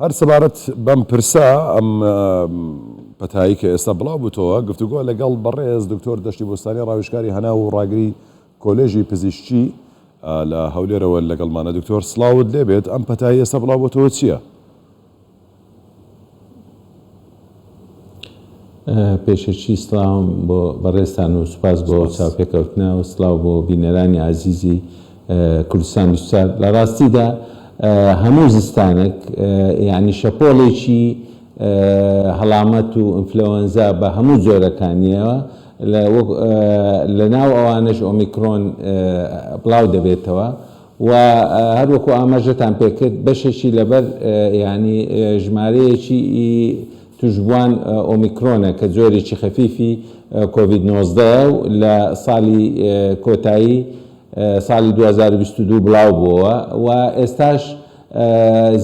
هەر سەبارەت بەم پرسە، ئەم پەتایەی کە ئێستا بڵاو بووتەوە، گفتوگۆ لەگەڵ بەڕێز دکتۆر دەشتی بوستانی ڕاویژکاری هەناو و ڕاگری کۆلێژی پزیشکی لە هەولێرەوە لەگەڵمانە. دکتۆر سڵاوت لێبێت، ئەم پەتایەی ئێستا بڵاو بۆتەوە چییە؟ پێشەکی سڵاوم بۆ بەڕێزتان و سوپاس بۆ چاوپێکەوتنە و سڵاو بۆ بینەرانی ئازیزی کوردستان 24. لە ڕاستیدا هەموو زستانێک یانی شەپۆڵێکی هەڵامەت و ئینفلەوەنزا بە هەموو جۆرەکانیەوە لە ناو ئەوانەش ئۆمیکرۆن بڵاو دەبێتەوە و هەر وەکو ئاماژەتان پێکرد بەشێکی لەبەر یانی ژمارەیەکی ئی توشبووان ئۆمیکرۆنە کە جۆرێکی خەفیفی کۆڤید 19 و لە ساڵی کۆتایی ساڵی 2022 بڵاو بووەوە و ئێستاش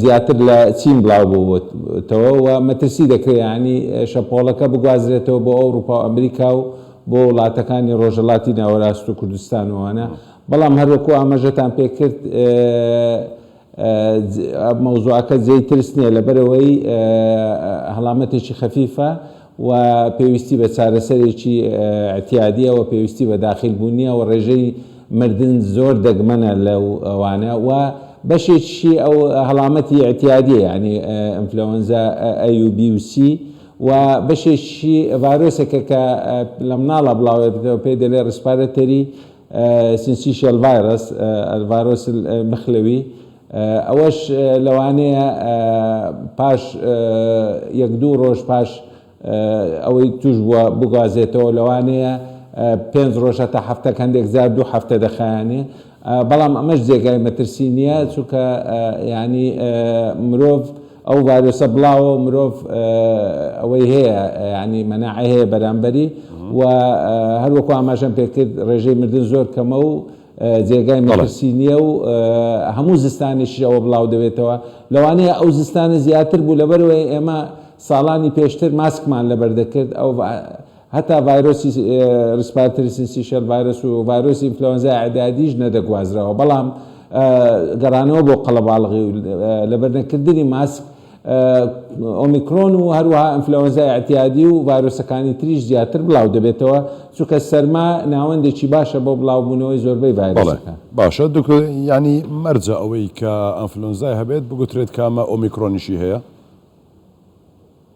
زیاتر لە چین بڵاو بووەتەوە و مەترسی دەکرێت یانی شەپۆڵەکە بگوازرێتەوە بۆ ئەوروپا و ئەمریکا و بۆ وڵاتەکانی ڕۆژهەڵاتی ناوەراست و کوردستان و ئەوانە. بەڵام هەروەکو ئاماژەتان پێکرد مەوزوعەکە جێی ترس نییە لەبەرئەوەی هەڵامەتێکی خەفیفە و پێویستی بە چارەسەرێکی ئیعتیادیە و پێویستی بە داخیل بوون نییە و ڕێژەی مردن زۆر دەگمەنە لەو ئەوانە و بەشێکیشی ئەو هەڵامەتی ئیعتیادیە یانی ئینفلەوەنزا ئەی و بی و سی و بەشێکیشی ڤایرۆسێکە کە لە مناڵا بڵاوێتەوە پێی دەلێ respiratory syncytial virus، الڤایرۆس المخلوی، ئەوەش لەوانەیە پاش یەک دوو ڕۆژ پاش ئەوەی توش بووە بگوازێتەوە، لەوانەیە پێنج ڕۆژ هەتا هەفتەک هەندێک جار دوو هەفتە دەخایەنێ، بەڵام ئەمەش جێگای مەترسی نییە چونکە یانی مرۆڤ ئەو ڤایرۆسە بڵاوە و مرۆڤ ئەوەی هەیە یانی مەناعەی هەیە بەرامبەری و هەر وەکو ئاماژەم پێکرد ڕێژەی مردن زۆر کەمە و جێگای مەترسی نییە و هەموو زستانێکیش ئەوە بڵاو دەبێتەوە. لەوانەیە ئەو زستانە زیاتر بوو لەبەرئەوەی ئێمە ساڵانی پێشتر ماسکمان لەبەر دەکرد ئەو هەتا ڤایرۆسی respiratory syncytial virus و ڤایرۆسی ئینفلۆنزای ئیعتیادیش نەدەگوازراوە، بەڵام گەڕانەوە بۆ قەڵەباڵغی و لەبەرنەکردنی ماسک ئۆمیکرۆن و هەروەها ئینفلۆنزای ئیعتیادی و ڤایرۆسەکانی تریش زیاتر بڵاو دەبێتەوە، چونکە سەرما ناوەندێکی باشە بۆ بڵاوبوونەوەی زۆربەی بەڵێ ڤایرۆسەکان. باشە دکتۆر یانی مەرجە ئەوەی کە ئەنفلۆنزای هەبێت بگوترێت کە ئەمە ئۆمیکرۆنیشی هەیە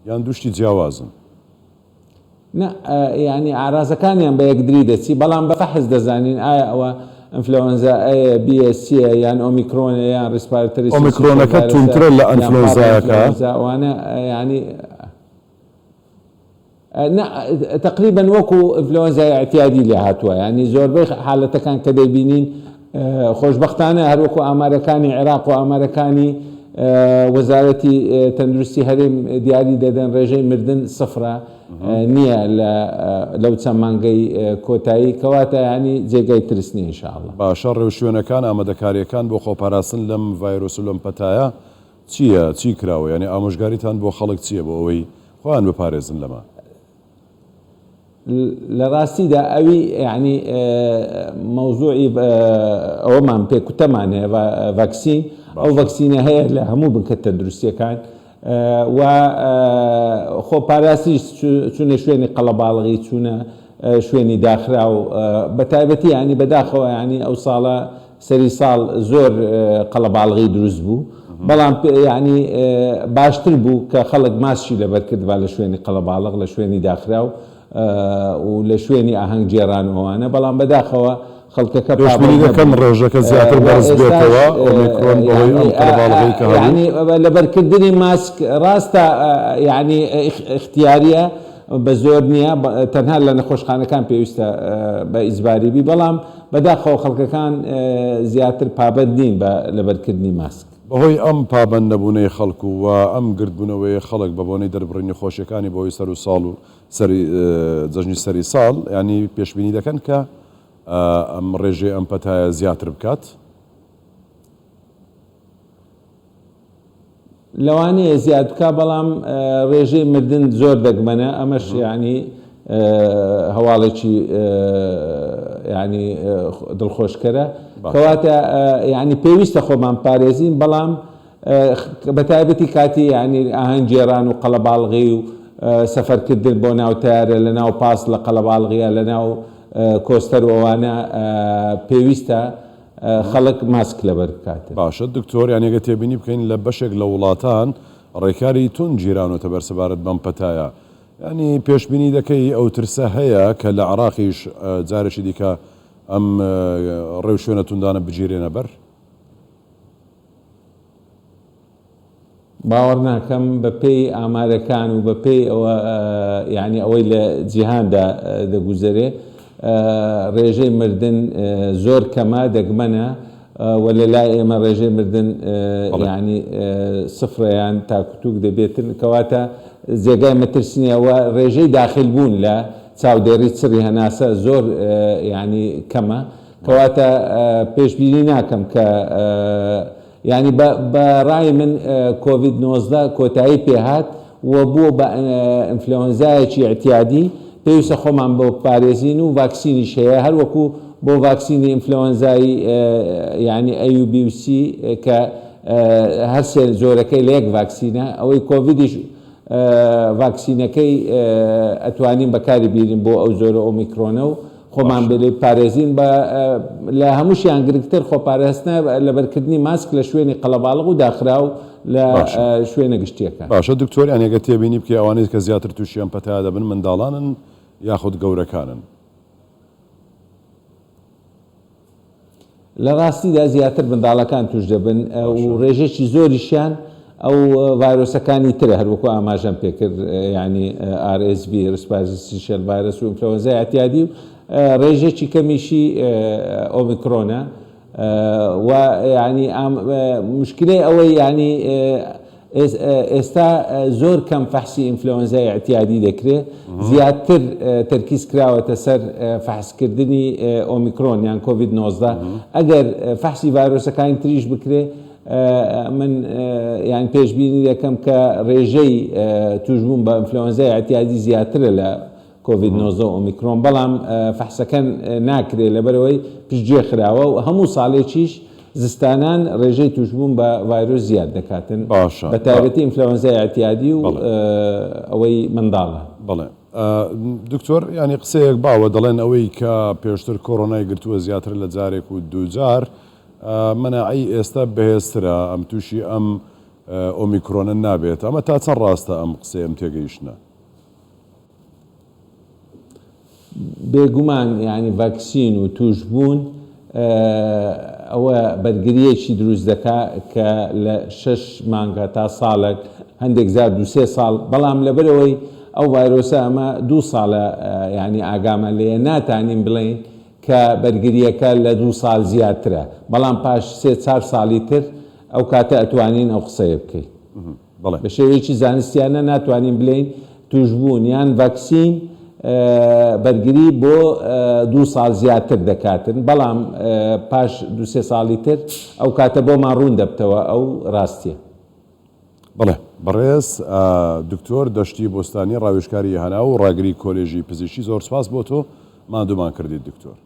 یان دوو شتی جیاوازن؟ نا یانی ئارازەکانیان بە یەکدری دەچی بەڵام بە فەحس دەزانین ئایا ئەوە ئەنفلەوەنزا ئەیە بیە سیە یان ئۆمیکرۆنە یان respiratory syncytial ئۆمیکرۆنەکە ڤایرەسە توندترە لە یان پارا ئەنفلۆنزایەکە؟ ئینفلەوەنزا ئەوانە یانی نا تەقریبەن وەکو ئینفلەوەنزای ئیعتیادی لێ هاتووە یانی زۆربەی حالەتەکان کە دەیبینین خۆشبەختانە هەروەکو ئامارەکانی عێراق و ئامارەکانی وەزارەتی تەندروستی هەرێم دیاری دەدەن ڕێژەی مردن سفرە نییە لە لەو چەند مانگەی کۆتایی کەواتە یانی جێگای ترس نییە ان شاء اللە. باشە ڕێوشوێنەکان ئامادەکاریەکان بۆ خۆپاراستن لەم ڤایرۆس و لەم پەتایە چییە چی کراوە یانی ئامۆژگاریتان بۆ خەڵک چییە بۆ ئەوەی خۆیان بپارێزن لەمە؟ لە ڕاستیدا ئەوی یانی مەوزوعی ئەوەمان پێکوتەمان هەیە ڤاکسین ئەو ڤاکسینە هەیە لە هەموو بنکە تەندروستیەکان و خۆ پاراستیش چونە شوێنی قەڵەباڵغی چونە شوێنی داخراو بە تایبەتی ینی بەداخەوە ینی ئەو ساڵە سەری ساڵ زۆر قەڵەباڵغی دروست بوو بەڵام یانی باشتر بوو کە خەڵک ماسکی لەبەر کردبا لە شوێنی قەڵەباڵغ لە شوێنی داخراو و لە شوێنی ئاهەنگ گێڕان و ئەوانە بەڵام بەداخەوە خەڵکەکە پێشبینی پابەند دەکەن نەبوون ڕێژەکە زیاتر و بەرز ئێستاش بێتەوە ئۆمیکرۆن بەهۆی ئەم یانی قەرەباڵغەی کە هەبوو؟ یانی لەبەرکردنی ماسک ڕاستە یانی ئیختیاریە بە زۆر نییە تەنها لە نەخۆشخانەکان پێویستە بە ئیجباری بی بەڵام بەداخەوە خەڵکەکان زیاتر پابەند نین بە لەبەرکردنی ماسک. بەهۆی ئەم پابەند نەبوونەی خەڵک و ئەم گردبوونەوەی خەڵک بە بۆنەی دەربڕینی خۆشیەکانی بەهۆی سەرو ساڵ و سەری جەژنی سەری ساڵ یانی پێشبینی دەکەن کە ئەم ڕێژەی ئەم پەتایە زیاتر بکات؟ لەوانەیە زیاد بکا بەڵام ڕێژەی مردن زۆر دەگمەنە ئەمەش یانی هەواڵێکی یانی دڵخۆشکەرە کەواتە یانی پێویستە خۆمان پارێزین بەڵام. بە تایبەتی کاتی یانی ئاهەنگ گێڕان و قەڵەباڵغی و سەفەر کردن بۆ ناو تەیارە لە ناو پاس لە قەڵەباڵغیە لە ناو کۆستەر و ئەوانە پێویستە خەڵک ماسک لەبەر بکاتن. باشە دکتۆر یانی گەر تێبینی بکەین لە بەشێک لە وڵاتان ڕێکاری توند گیراونەتە بەر سەبارەت بەم پەتایە یانی پێشبینی دەکەی ئەو ترسە هەیە کە لە عێراقیش جارێکی دیکە ئەم ڕێوشوێنە توندانە بگیرێنە بەر؟ باوەڕ ناکەم بە پێی ئامارەکان و بە پێی ئەوە یانی ئەوەی لە جیهاندا دەگوزەرێ ڕێژەی مردن زۆر کەمە دەگمەنە و لە لای ئێمە ڕێژەی مردن یانی سفرە یان تاکوتوک دەبێتن کەواتە جێگای مەترسی نیە و ڕێژەی داخل بوون لە چاودێڕی چڕی هەناسە زۆر یانی کەمە کەواتە پێشبینی ناکەم کە یانی بە بە ڕای من کۆڤید 19 کۆتایی پێهات و بووە بە ئینفلەوەنزایەکی ئیعتیادی پێویستە خۆمان بۆ بپارێزین و ڤاکسینیش هەیە هەر وەکو بۆ ڤاکسینی ئینفلەوەنزای یانی A و B و C کە هەر سێ جۆرەکەی لە یەک ڤاکسینە ئەوەی کۆڤیدیش ڤاکسینەکەی ئەتوانین بەکاری بیرین بۆ ئەو جۆرە ئۆمیکرۆنە و خۆمان باشە. لێ بپارێزین بە لە هەمووشیان گرنگتر خۆپارێزتنە لەبەرکردنی ماسک لە شوێنی قەڵەباڵغ و داخراو لە باشە. شوێنە گشتیەکان. باشە دکتۆر یانی گەر تێبینی بکەی ئەوانەی کە زیاتر توشی ئەم پەتایە دەبن منداڵانن یاخود گەورەکانن؟ لە ڕاستیدا زیاتر منداڵەکان توش دەبن و باشە. ڕێژەکی زۆریشیان ئەو ڤایرۆسەکانی ترە هەر وەکو ئاماژەم پێکرد یانی RSV Respiratory Syncytial Virus و ئینفلۆنزای ئەعتیادی و ڕێژەکی کەمیشی ئۆمیکرۆنە و یانی مشکلەی ئەوەی یانی ئێستا زۆر کەم فەحسی ئینفلۆنزای ئیعتیادی دەکرێت، زیاتر تەرکیز کراوەتە سەر فەحسکردنی ئۆمیکرۆن یان کۆڤید 19. ئەگەر فەحسی ڤایرۆسەکانی تریش بکرێت من یان پێشبینی دەکەم کە ڕێژەی توشبوون بە ئینفلۆنزای ئیعتیادی زیاترە لە کۆڤید 19 و ئۆمیکرۆن، بەڵام فەحسەکە ناکرێت لەبەرئەوەی پشتگوێ خراوە و هەموو ساڵێکیش زستانان ڕێژەی تووشبوون بە ڤایرۆس زیاد دەکاتن باشە بە تایبەتی ئینفلەوەنزای ئیعتیادی و بەڵێ. ئەوەی منداڵان. بەڵێ دکتۆر یانی قسەیەک باوە دەڵێن ئەوەی کە پێشتر کۆرۆنای گرتووە زیاتر لە جارێک و دووجار مەناعەی ئێستا بەهێزترە ئەم تووشی ئەم ئۆمیکرۆنە نابێت ئەمە تا چەند ڕاستە ئەم قسەیە ئەم تێگەیشتنە؟ بێگومان یانی ڤاکسین و تووشبوون ئەوە بەرگرییەکی دروست دەکا کە لە شەش مانگ هەتا ساڵێک هەندێک جار دوو سێ ساڵ بەڵام لەبەرئەوەی ئەو ڤایرۆسە ئەمە دوو ساڵە یانی ئاگامان لێیە ناتانین بڵێین کە بەرگرییەکە لە دوو ساڵ زیاترە بەڵام پاش سێ چار ساڵی تر ئەو کاتە ئەتوانین ئەو قسەیە بکەین. بەڵێ. بە شێوەیەکی زانستیانە ناتوانین بلێین توشبوون یان ڤاکسین بەرگری بۆ دوو ساڵ زیاتر دەکاتن، بەڵام پاش دوو سێ ساڵی تر ئەو کاتە بۆمان ڕوون دەبتەوە ئەو ڕاستیە. بەڵێ بەڕێز دکتۆر دەشتی بۆستانی ڕاوێژکاری هەناو و ڕاگری کۆلێژی پزیشکی زۆر سوپاس بۆ تۆ ماندوومان کردیت دکتۆر.